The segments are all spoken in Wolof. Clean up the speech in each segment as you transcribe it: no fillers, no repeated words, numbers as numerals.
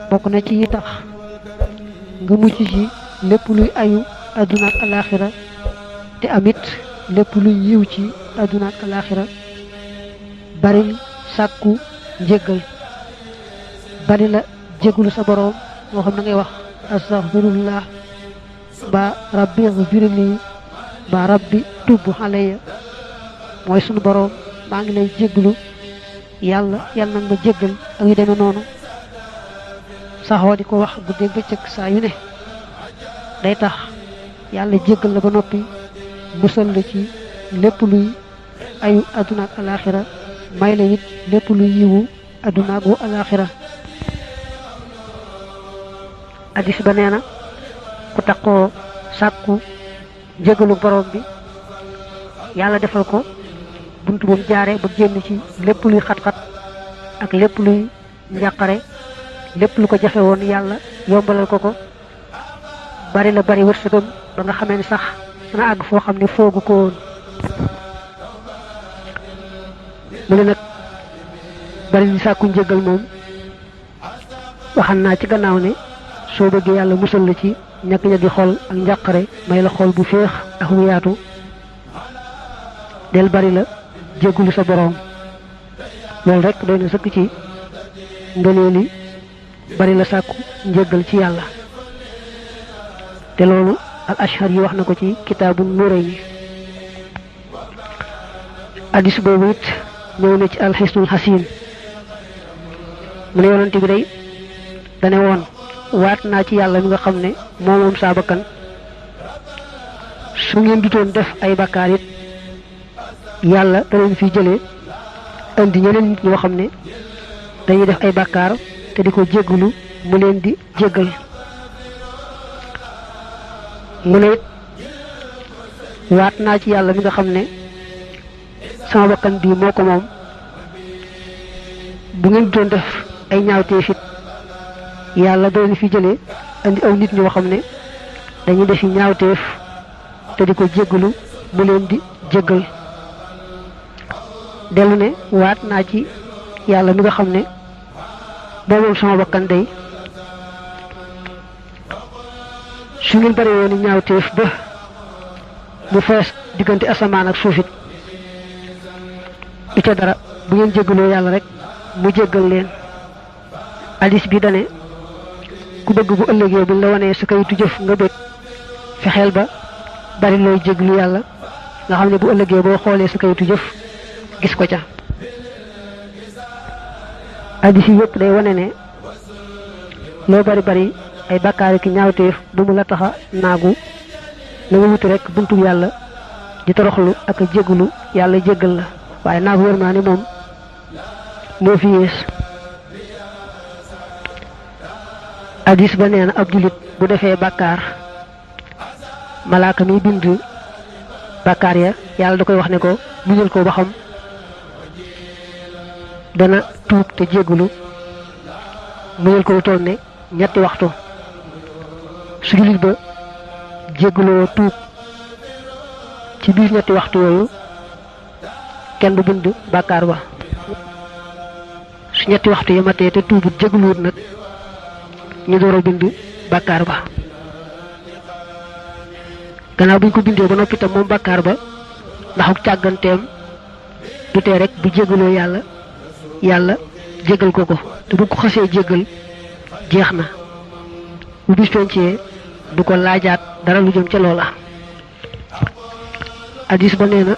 bokk na ci yi tax nga mucc ci lépp luy ayu àdduna ak alaaxira te amit lépp luy yiw ci àdduna ak alaaxira baril sàkku njéggal bari la jéggulu sa boroom moo xam na ngay wax astaghfirullah ba rabbi ighfirli ba rabbi tubb alayya mooy sunu boroom maa ngi lay jégglu yàlla nag ma jéggal ak yu demee noonu saxoo di ko wax guddeeg bëccëg saa yu ne day tax yàlla jéggal la ba noppi musal la ci lépp luy ayu àdduna ak alaaxira may la it lépp luy yiwu àdduna ak alaaxira addis ba nee na ku takkoo sàkku njégalu borom bi yàlla defal ko buntu bu mu jaaree ba génn ci lépp luy xat-xat ak lépp luy njàqare lépp lu ko jafe woon yàlla yombalal ko bari la bari wërsëgam ba nga xamee ni sax dana àgg foo xam ne foogu ko woon mu ne nag bari li sàkku njégal moom waxan naa ci gannaaw ne soo bëggee yàlla musal la ci ñag-ñagi xol ak njàqare may la xol bu féex ak mu yaatu del bari la jéggulu sa boroom loolu rek doy na sëkk ci ngëneeli bari la sàkku njéggal ci yàlla te loolu al ashhar yi wax na ko ci kitaabu Nuurayni addis boobu it ñëw na ci alxisnul xasiin mu ne yonent bi day dane woon waat naa ci yàlla mi nga xam ne moom saa bakkan su ngeen dutoon def ay bakkaar it yàlla da leen fi jëlee indi ñeneen nit ñoo xam ne dañuy def ay bakkaar te di ko jéggalu mu leen di jéggal mu ne it waat naa ci yàlla mi nga xam ne sama bakkan bii moo ko moom bu ngeen doon def ay ñaawteef it yàlla da leen fi jëlee indi aw nit ñoo xam ne dañuy defi ñaawteef te di ko jéggalu mu leen di jéggal dellu ne waat naa ci yàlla mi nga xam ne boobu sama bakkan day su ngeen bari woon ñaawteef ba mu fees diggante asamaan ak suufit du ca dara bu ngeen jéggaloo yàlla rek mu jéggal leen hadis bi dane ku bëgg bu ëllëgee buñ la wanee sa kayitu jëf nga bëgg fexeel ba bari looy jéglu yàlla nga xam ne bu ëllëgee boo xoolee sa kayitu jëf gis ko ca hadis yi yëpp day wane ne loo bari bari ay bakkaar ki ñaawteef bu mu la taxa naagu na nga wuti rek buntu yàlla di toroxlu ak a jéglu yàlla jéggal la waaye naagu wër naa ne moom moo fi yées hadis ba nee na ab julit bu defee bakkaar malaaka mi bind bakkaar ya yàlla da koy wax ne ko muñal ko ba xam dana tuub te jéggalu muñal ko lu toll ne ñetti waxtu su julit ba jéggaloo tuub ci biir ñetti waxtu yooyu kenn du bind bakkaar ba su ñetti waxtu yi matee te tuubut jéggaluwut nag ñu door a bind bakkaar ba gannaaw buñ ko bindee ba noppi tam moom bakkaar ba ndax càgganteem du tee rek bu jéggaloo yàlla jéggal ko te bu ko xasee jéggal jeex na bu bis pencee du ko laajaat dara lu jëm ca loola hadis ba nee na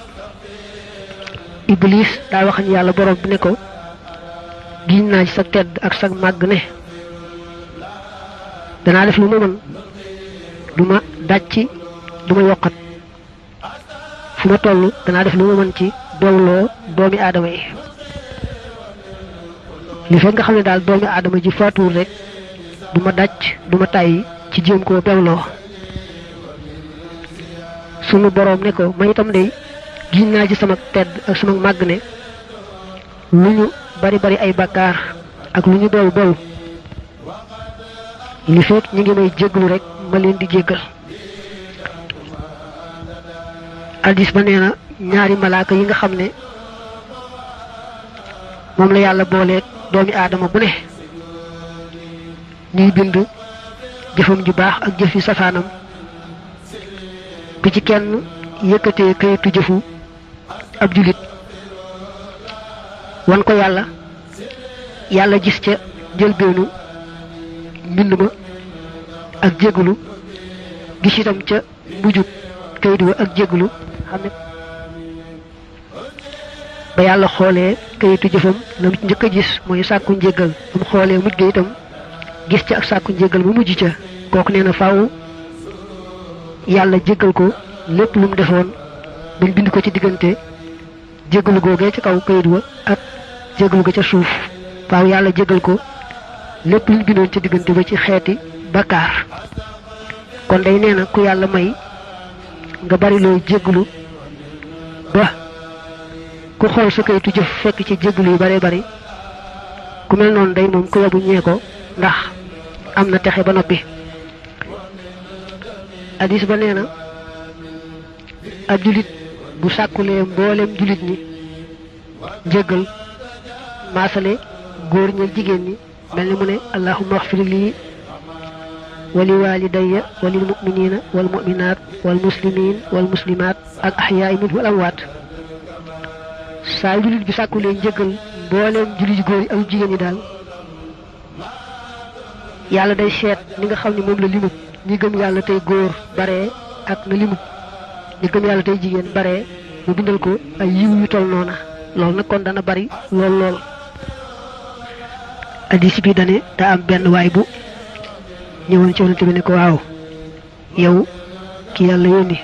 iblis daa wax ni yàlla borom bi ne ko giñ naa ci sa tedd ak sa màgg ne danaa def lu ma mën du ma dàcc du ma yokkat fu ma toll danaa def lu ma mën ci dooloo doomi aadama yi li fekk nga xam ne daal doomi aadama ji faatuwul rek du ma dàcc du ma tàyyi ci jéem koo bewloo sunu boroom ne ko ma itam de giñ naa ci sama tedd ak sama màgg ne lu ñu bari bari ay bakkaar ak lu ñu bew bew li fekk ñu ngi may jéggalu rek ma leen di jéggal hadis ba nee na ñaari malaaka yi nga xam ne moom la yàlla booleeg doomi aadama bu ne ñuy bind jëfam ju baax ak jëfi safaanam bu ci kenn yëkkatee kayitu jëfu ab julit wan ko yàlla gis ca njëlbeenu mbind ma ak jégalu gis itam ca mujjub kayit wa ak jégalu xam ne ba yàlla xoolee kayitu jëfam la mu njëkk a gis mooy sàkku njéggal ba mu xoolee mujj ga itam gis ca ak sàkku njéggal mu mujj ca kooku nee na faaw yàlla jéggal ko lépp lu mu defoon bañ bind ko ci diggante jégalu googee ca kaw kayit wa ak jégalu ga ca suuf faaw yàlla jéggal ko lépp lu ñu bindoon ca diggante ba ci xeeti bakkaar kon day nee na ku yàlla may nga bari looy jéggalu ba ku xool sa kayitu jëf fekk ci jéggalu yu bare bari ku mel noonu day moom ku yabu ñee ko ndax am na texe ba noppi hadis ba nee na ab julit bu sàkkulee mboolem julit ñi njéggal maasale góor ñi jigéen ñi mel ni mu ne allahumma axfir lii wali walidayya walil muminina wal muminat wal muslimin wal muslimat al ahyaai minhum wal amwaat saa julit bi sàkkulee njéggal mbooleem julit góor yi ak jigéen ñi daal yàlla day seet ni nga xam ne moom la limut ñi gëm yàlla tey góor bare ak na limut ñi gëm yàlla tey jigéen bare mu bindal ko ay yiw yu tol noona loolu nag kon dana bari lool hadis bi dane daa am benn waay bu ñëwoon ci yonent bi ne ko waaw yow ki yàlla yónni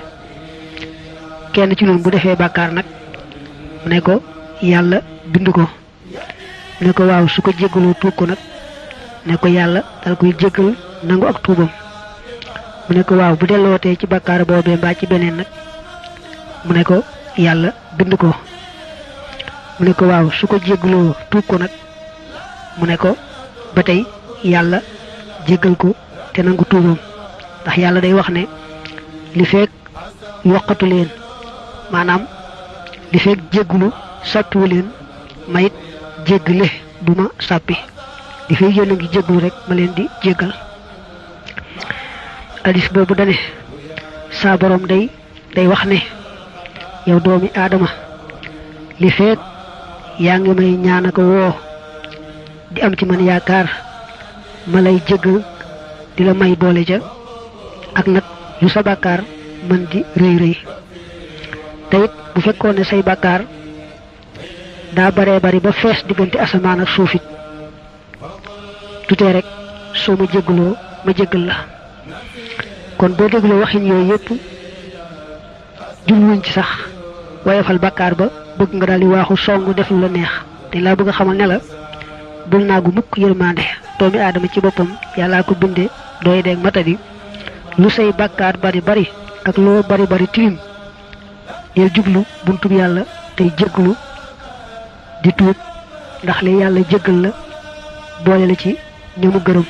kenn ci ñun bu defee bàkkaar nag mu ne ko yàlla bind ko mu ne ko waaw su ko jéggaloo tuub ko nag ne ko yàlla dal koy jéggal nangu ak tuubam mu ne ko waaw bu dellootee ci bàkkaar boobee mbaa ci beneen nag mu ne ko yàlla bind ko mu ne ko waaw su ko jéggaloo tuub ko nag mu ne ko ba tey yàlla jéggal ko te nangu tuubam ndax yàlla day wax ne li fekk yokkatu leen maanaam li fekk jéggulu sàppiwu leen mayit jéggale duma sàppi li fekk yéen a ngi jégglu rek ma leen di jéggal hadis boobu dane saa borom day wax ne yow doomi aadama li fekk yaa ngi may ñaan ko woo di am ci man yaakaar ma lay jéggal di la may boole ja ak nag lu sa bàkkaar man di rëy te it bu fekkoon ne say bàkkaar daa baree bari ba fees diggante asamaan ak suufit tutee rek soo ma jéggaloo ma jéggal la kon boo dégloo waxin yooyu yépp jubluwuñ ci sax woyofal bàkkaar ba bëgg nga daal di waaxu songu def lu la neex te laa bëgg a xamal ne la bul naagu mukk yërmande doomi aadama ci boppam yàllaa ko binde doy deeg matadi lu say bàkkaar bari ak loo bari tilim yel jublu buntub yàlla tey jégglu di tuub ndax li yàlla jéggal la boole la ci ñi mu gërëm